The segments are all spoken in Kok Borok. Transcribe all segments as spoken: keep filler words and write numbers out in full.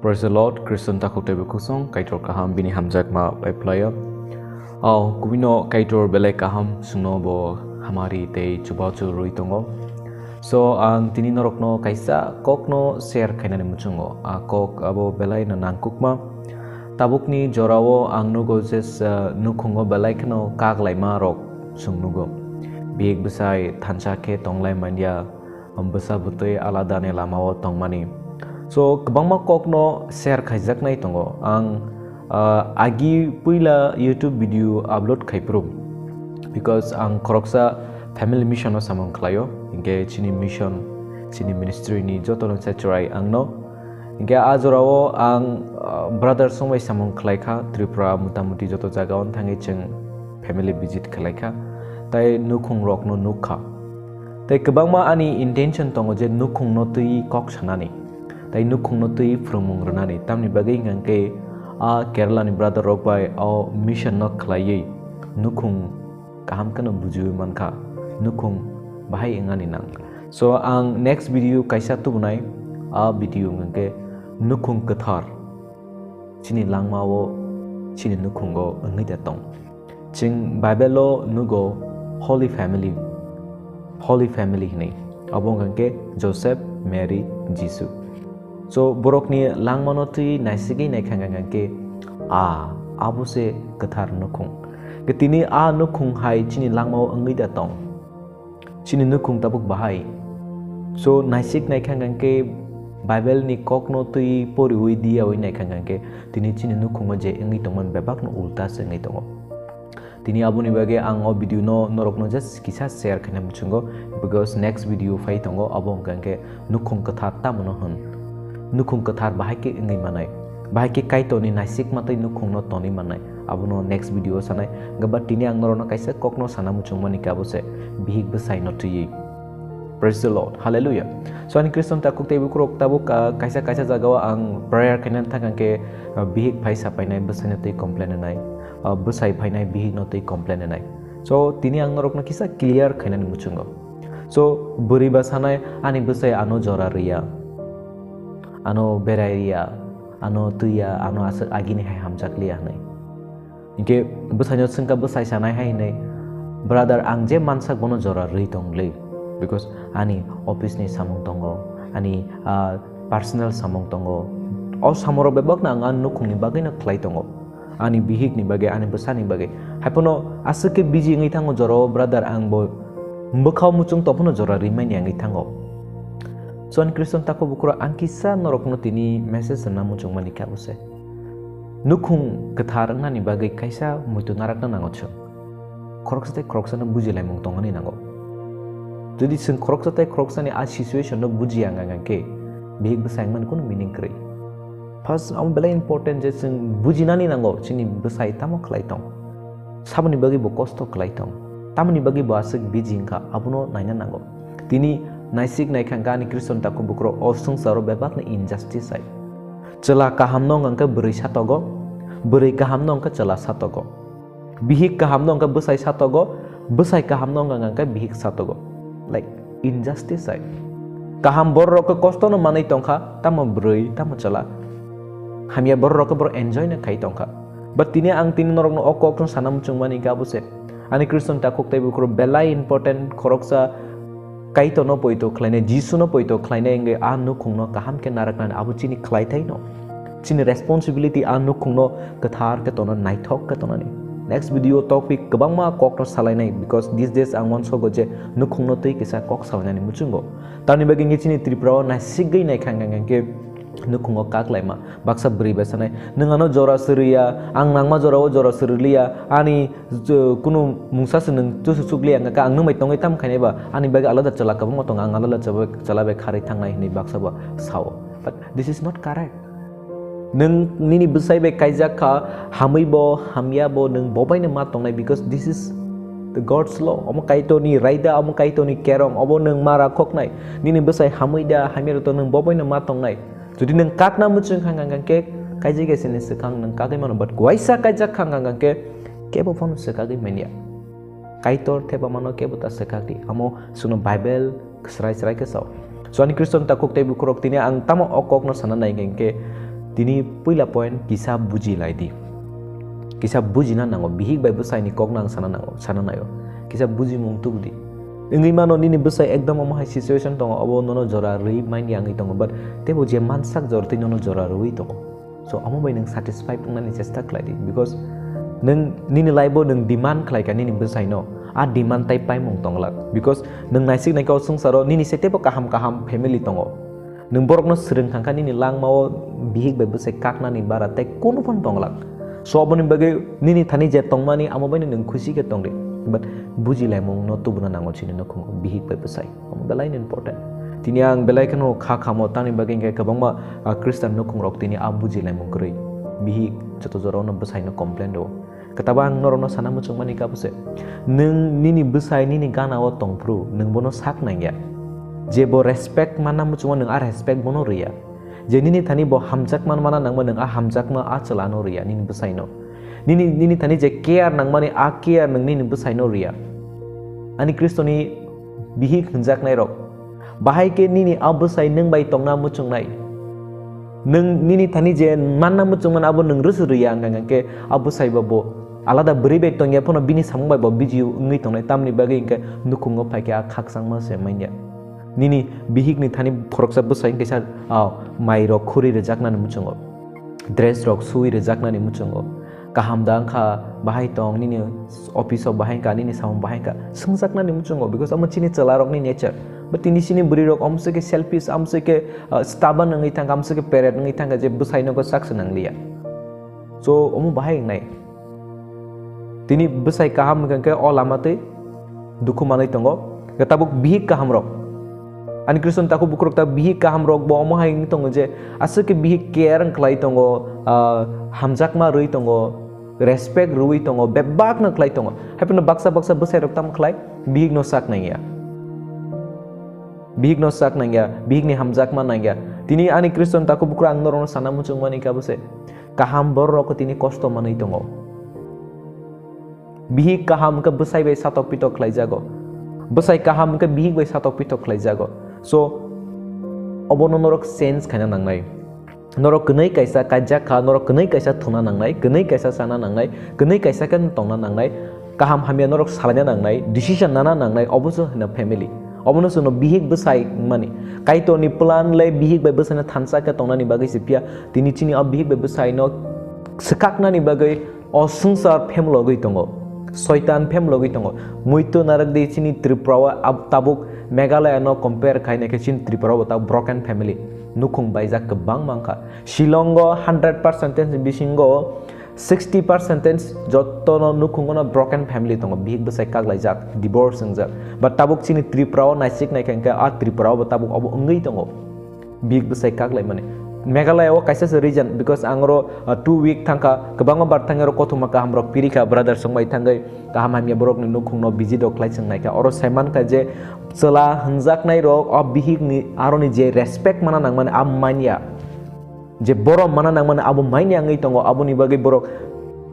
Praise the Lord, Christian takhuk tei bukhuk song, Kaitor kaham bini hamjakma bai phlaio. Ao, kubino Kaitor belai kaham sungno bo hamari tei chubachu rwi tongo. So, ang tini norokno kaisa kokno share khainani muchungo. A kok abo belai no nangkukma. Tabukni jorao ang nugo je, uh, nukhungo belai kheno kak laima rok chwng nugo. Bihik bwsai thansa khe tonglai manya, bwsa bwtwi alada ni lama o tongmani. So, kwbangma kokno share khaijaknai tongo. Ang, ah, agi puila YouTube video upload khai phuru, because ang khoroksa family mission o samung khlaio, hinkhe chini mission, chini ministry ni joto no se chwrai ang no. Hinkhe a jorao ang, ah, brother song bai samung khlai kha, Tripura motamuti joto jaga o thangwi chwng family visit khlai kha, tei nukhung rok no nuk kha. Tei kwbangma ani intention tongo je nukhungno twi kok sanani, tei nukhungno twi phrwngmung rwnani. Tamni bagwi hwnkha khe a Kerala ni brother rok bai o mission no khlaiwi nukhung kaham kheno bujiwi mankha, nukhung bahai wngani nang. So ang next video kaisa tubunai, a video hwnkha khe nukhung kwthar. Chini langmao, chini nukhungo wngwi da tong. Chwng Bible-o nugo Holy Family, Holy Family hinwi. Abo wngkha khe Joseph, Mary, Jisu. So, borokni langmano twi naisigwi naikha hwnkha khe, a, abo se kwthar nukhung. Khe tini a nukhung hai chini langmao wngwi da tong. Chini nukhung tabuk bahai. So, naisik naikha hwnkha khe Bible ni kokno twi poriwi diyawi naikha hwnkha khe tini chini nukhungo je wngwi tongmani bebakno ulta se wngwi tongo. Tini aboni bagwi ang o video no norokno just kisa share khaina muchungo, because next video phai tongo, abo hwnkha khe nukhung kwthar tamo no hwn. Nukhung kwthar bahai khe wngwi manai. Bahai khe Kaitorni naisikma tei nukhungno tonwi mannai, abono next video o sanai. Hwnkhe ba tini ang norokno kaisa kokno sana muchungmani khe abo se bihik bwsaino twiwi. Praise the Lord. Hallelujah. So, ani Christian takhuk tei bukhurok tabuk, ah, kaisa kaisa jagao ang prayer khainani thangkha khe, ah, bihik phai sapainai bwsaino twi complain wngnai, ah, bwsai phainai bihikno twi complain wngnai. So, tini ang norokno kisa clear khainani muchungo. So, bwrwi ba sanai, ani bwsai ano jora rwya, ano berai rwya, ano twiya, ano aswk agini hai hamjakliya hwnwi. Hinkhe bwsaino swngkha, bwsai sanai hai hwnwi, "Brother, ang je mansak bono jora rwi tongli, because ani office ni samung tongo, ani, ah, personal samung tongo. O samungrok bebakno ang ani nukhungni bagwino khlai tongo, ani bihikni bagwi, ani bwsani bagwi. Haiphano aswk khe busy wngwi thango jorao, brother, ang bo bwkhao muchung tongphano jora rimani wngwi thango." So, ani Christian takhuk bukhurok, ang kisa norokno tini message rwna muchungmani khe abo se. Nukhung kwthar wngnani bagwi kaisa muitu narakna nango chwng. Khoroksa tei khoroksano bujilaimung tongmani nango. Jodi chwng khoroksa tei khoroksani a situation no bujiya wngkha khe, bihik bwsai wngmani kunu meaning kwrwi. First, amo belai important je chwng bujinani nango chini bwsai tamo khlai tong, saboni bagwi bo kosto khlai tong, tamoni bagwi bo aswk busy wngkha, abono naina nango. Tini naisik naikha hwnkha ani Christian takhuk bukhurok o swngcharo bebakni injustice hai. Chwla kahamno wngkha khe bwrwi satogo, bwrwi kahamno wngkha chwla satogo. Bihik kahamno wngkha bwsai satogo, bwsai kahamno wngkha khe bihik satogo. Like, injustice hai. Kaham bororok khe kostono manwi tongkha, tamo bwrwi, tamo chwla. Hamya bororok khe borok enjoy no khai tongkha. But tini ang tini norokno o kokno sana muchungmani khe abo se. Ani Christian takhuk tei bukhurok belai important khoroksa Kaitorno poito khlainai, Jisuno poito khlainai wngwi a nukhungno kaham khe naraknani abo chini khlaithaino. Chini responsibility a nukhungno kwthar khe tono, naithok khe tonani. Next video topic kwbangma kokno salainai, because these days ang uansogo je nukhungno twi kisa kok salainani muchungo. Tamni bagwi wngkhe chini Tripura o naisigwi naikha hwnkha khe nukhungo kak laima. Baksa bwrwi bai sanai, "Nwng ano jora swrwiya, ang nangma jorao jora swrwliya, ani je kunu mungsa se nwng chusu chukliya, wngkha khe ang nwng bai tongwi tamo khainai ba, ani bagwi alada chwla kwbangma tongo, ang alada chwla bai kharwi thangnai," hwnwi baksa bo sao. But this is not correct. Nwng nini bwsai bai kaijak kha, hamwi bo, hamya bo, nwng bo baino ma tongnai, because this is the God's law. Omo Kaitorni raida, omo Kaitorni kerong, obo nwng ma rakhoknai. Nini bwsai hamwi da, hamya da to nwng bo baino ma tongnai. Jodi nwng kakna muchung kha hwnkha khe, kaijak ya sini swkang nwng kagwi mano, but waisa kaijak kha hwnkha khe, kebo phano swkagwi manya. Kaitor thepamano kebo ta swkakdi. Amo chwngno Bible srai srai khe sao. So, ani Christian takhuk tei bukhurok, tini ang tamo o kokno sana nai hwnkha khe, Tini puila point, kisa buji lai di. Kisa bujina nango, bihik bai bwsaini kokno ang sana nango, sana naio. Kisa bujimung tubu di. Wngwi mano nini bwsai ekdom omo hai situation tongo, obo nono jora rwi manya wngwi tongo, but teibo je mansak jora twi nono jora rwi tongo. So omo bai nwng satisfied wngnani chesta khlai di, because nwng nini life o nwng demand khlai kha nini bwsaino, a demand tai paimung tonglak, because nwng naisik naikha o swngcharo nini se teibo kaham kaham family tongo. Nwng borokno swrwng thangkha nini langmao bihik bai bwsai kaknani bara tei kunu phano tonglak. So aboni bagwi nini thani je tongmani amo baino nwng khusi khe tong di. But bujilaimungno tubuna nango chini nukhungo bihik bai bwsai. Omo belai no important. Tini ang belai kheno kha khamo, tamni bagwi hinkhe kwbangma, ah, Christian nukhungrok tini a bujilaimung kwrwi. Bihik joto jorao no bwsaino complain rwo. Kwtabo ang norokno sana muchungmani kabo se. Nwng nini bwsai nini gana o tongphru, nwng bono sak nangya. Je bo respect manna muchungo, nwng a respect bono rwya. Je nini thani bo hamjakma mana nangma, nwng a hamjakma a chwlano rwya, nini bwsaino. Nini, nini thani je care nangmani, a care nwng nini bwsaino rwya. Ani Khristoni bihik hwnjaknairok. Bahai khe nini a bwsai nwng bai tongna muchungnai. Nwng nini thani je manna muchungmani abo nwng rwswk rwya wngkha, hwnkhe a bwsai bo bo alada bwrwi bai tongya phano bini samung bai bo busy wngwi tongnai, tamni bagwi hinkhe nukhungo phai khe a khakchangma se manya. Nini bihikni thani khoroksa bwsai hinkhe sa, ah, mairok khuri rwjaknani muchungo, dress rok suwi rwjaknani muchungo. Kaham da wngkha, bahai tong, nini office o bahai wngkha, nini samung bahai wngkha, swngjaknani muchungo, because omo chini chwlarokni nature. But tini chini bwrwirok omswkhe selfish, amswkhe, uh, stubborn wngwi thangkha, amswkhe parrot wngwi thangkha, je bwsaino khe sak se nangliya. So, omo bahai wngnai. Tini bwsai kaham wngkha khe o lama twi dukhu manwi tongo. Khe tabuk bihik kahamrok. Ani Christian takhuk bukhurok ta bihik kahamrok bo omo hai wngwi tongo je, aswk khe bihik care wng khlai tongo, ah, hamjakma rwi tongo, respect rwi tongo, bebak no khlai tongo. Haiphano baksa baksa bwsai rok tamo khlai, bihik no sak nangya. Bihik no sak nangya, bihik ni hamjakma nangya. Tini ani Christian takhuk bukhurok ang norok no sana muchung mani kabo se. Kaham borok rok tini kosto manwi tongo. Bihik kaham wngkhe bwsai bai satok pitok khlaijago. Bwsai kaham wngkhe bihik bai satok pitok khlaijago. So, obono norok change khaina nangnai. Norok kwnwi kaisa kaijak kha, norok kwnwi kaisa thuna nangnai, kwnwi kaisa chana nangnai, kwnwi kaisa khe tongna nangnai, kaham hamya norok salaina nangnai, decision nana nangnai, obo se hwno family. Obono chwngno bihik bwsai wngmani. Kaitorni plan le bihik bai bwsaino thansa khe tongnani bagwi se phiya, tini chini o bihik bai bwsaino swkaknani bagwi o swngchar phemlogwi tongo, Soitan phemlogwi tongo. Muitu narwkdi chini Tripura o ab-, tabuk Meghalaya no compare khaina khe chini Tripura o tabuk broken family. Nukhung baijak kwbangma wngkha. Shillong o hundred percentage bisingo sixty percentage jotono nukhungo no broken family tongo, bihik bwsai kaklaijak, divorce wngjak. But tabuk chini Tripura o naisik naikha hinkhe a Tripura o bo tabuk obo wngwi tongo. Bihik bwsai kak lai mani. Meghalaya o kaisa se region, because ang oro, uh, two week thangkha, kwbangma bar thangwi oro kothoma kaham rok pirikha, brother song bai thangwi kaham hamya borok ni nukhung no visit rok khlai chwng naikha. Oro sai mankha je chwla hwnjaknai rok o bihik ni aroni je respect mana nangmani a manya. Je borom mana nangmani abo manya wngwi tongo, aboni bagwi borok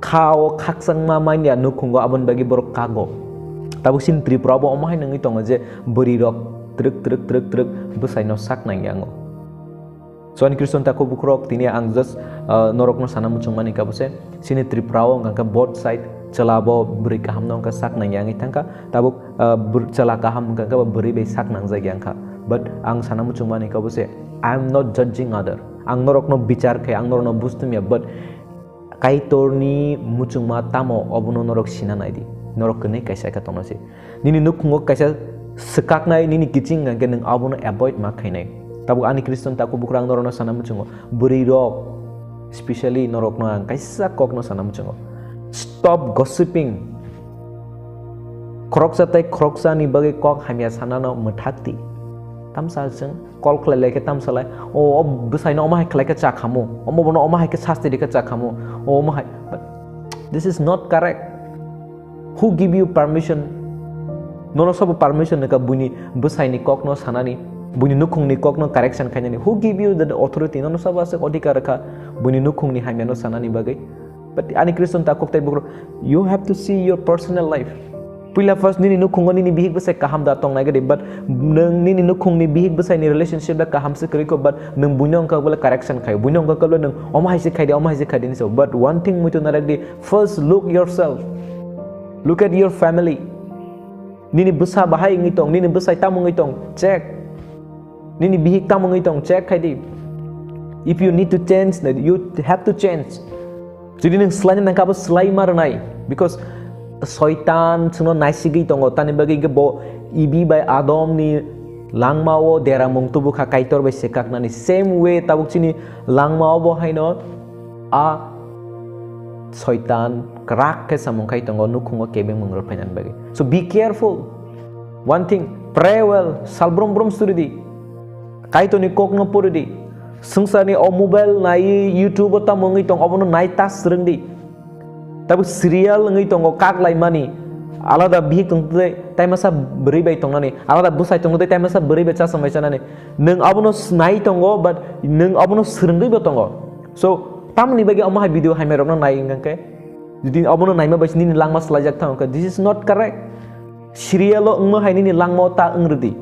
kha o khakchangma manya nukhungo, aboni bagwi borok kago. Tabuk chini Tripura bo omo hai wngwi tongo je bwrwi rok twrwk twrwk twrwk twrwk bwsai no sak nangya wngo. So ani Christian takhuk bukhurok, tini ang just, uh, norokno sana muchung mani kabo se, chini Tripura o hwnkha khe both side chwla bo bwrwi kaham no hwnkha sak nangya wngwi thangkha, tabuk, uh, bwr-, chwla kaham hwnkha khe bo bwrwi bai sak nangjak ya wngkha. But ang sana muchung mani kabo se, I am not judging other. Ang norokno bichar khe, ang norokno bustumya, but Kaitorni muchungma tamo obono norok sina nai di. Norok kwnwi kaisa khe tongna se. Nini nukhungo kaisa swkaknai nini kiching hwnkha khe nwng abono avoid ma khainai. Tabuk ani Christian takhuk bukhurok ang norokno sana muchungo. Bwrwi rok, specially norokno ang kaisa kokno sana muchungo. Stop gossiping. Khoroksa tei khoroksani bagwi kok hamya sanano mwthakdi. Tamsa chwng call khlai lai khe tamsa lai, "O, o bwsaino omo hai khlai khe cha khamu, omo bono omo hai khe sasti rikhe cha khamu, o omo hai." But this is not correct. Who give you permission? Nono sobo permission naka buini bwsaini kokno sanani, buini nukhungni kokno correction khainani? Who give you that authority? Nono sobo aswk odhikar rwkha buini nukhungni hamyano sanani bagwi? But ani Christian takhuk tei bukhurok, you have to see your personal life. Puila first nini nukhungo nini bihik bwsai kaham da tong nai gadi, but nwng nini nukhungni bihik bwsaini relationship da kaham se kwrwi kho, but nwng buino wngkha bole correction khai, buino wngkha bole nwng omo hai se khai di, omo hai se khai di hinwi sa. But one thing muitu narak di, first look yourself, look at your family. Nini bwsa bahai wngwi tong, nini bwsai tamo wngwi tong, check. Nini bihik tamo wngwi tong, check khai di. If you need to change, you have to change. Jodi nwng swlaina nangkha, abo swlai ma rwnai, because Soitan chwngno naisigwi tongo, tani bagwi hwnkhe bo Ibi bai Adamni langmao deramung tubu kha Kaitor bai se kaknani. Same way tabuk chini langmao bo haino a Soitan kwrak khe samung khai tongo, nukhungo kebengmung rw phainani bagwi. So be careful. One thing, pray well, salbrum brum suri di. Kaitorni kokno puri di. Swngcharni o mobile nai, YouTube o tamo wngwi tong, obono nai ta swrwng di. Tabuk serial wngwi tongo kak laimani, alada bihik tong tei taimasa bwrwi bai tongnani, alada bwsai tong tei taimasa bwrwi bai chasam bai chanani. Nwng abono s-, nai tongo, but nwng abono swrwngwi bo tongo. So, tamoni bagwi omo hai video hamya rokno nai wngkha khe, jodi obono naima bai nini langma swlaijak thango khe, this is not correct. Serial o wngma hai nini langma o ta wng rwdi.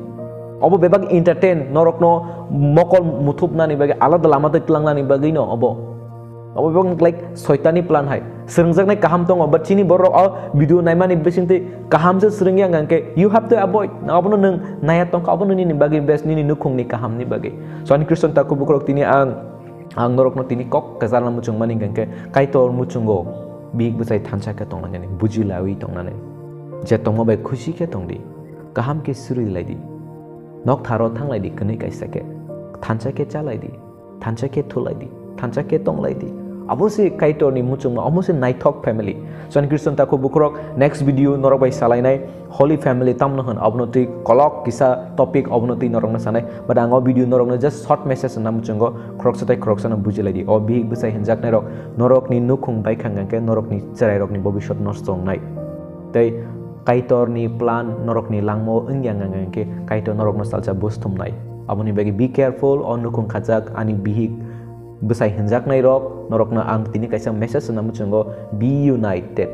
Obo bebak entertain, norokno mokol muthupnani bagwi, alada lama twi tlangnani bagwi no obo. Obo bebak like Soitanni plan hai. Swrwngjaknai kaham tongo, but chini borok o video naimani bisingtwi kaham se swrwngya hwnkhe, you have to avoid. Abono nwng naya tongkha, abono nini bagwi best, nini nukhungni kahamni bagwi. So ani Khristan takhuk bukhurok tini ang Ang norokno tini kok kwcharna muchungmani hwnkhe Kaitor muchungo bihik bwsai thansa khe tongnani, buji laiwi tongnani. Je tongma bai khusi khe tongdi, kaham khe swrwi laidi, nok tharo thang laidi, kwnwi kaisa khe thansa khe cha laidi, thansa khe thu laidi, thansa khe tong laidi. Abo se Kaitorni muchungma, abo se naithok family. So ani Khristan takhuk bukhurok next video norok bai salainai. Holy family tamno hwn, abono twi kolok kisa topic, abono twi norokno sanai. But ang o video norokno just short message hwnna muchungo, khoroksa tei khoroksano bujilaidi. O bihik bwsai hwnjaknairok norokni nukhung baikha hwnkhe norokni chwrairokni bobisot nosto wngnai. Tei Kaitorni plan norokni langmao wngya hwnkhe Kaitor norokno salsa buj thumnai. Aboni bagwi be careful, o nukhung khajak ani bihik bwsai hwnjaknairok, norokno ang tini kaisa message hwnna muchungo, be united.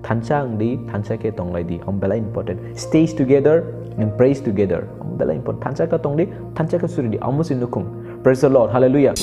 Thansa wng di, thansa khe tong lai di, omo belai important. Stays together and prays together, omo belai important. Thansa khe tong di, thansa khe suri di, omo se nukhung. Praise the Lord, hallelujah.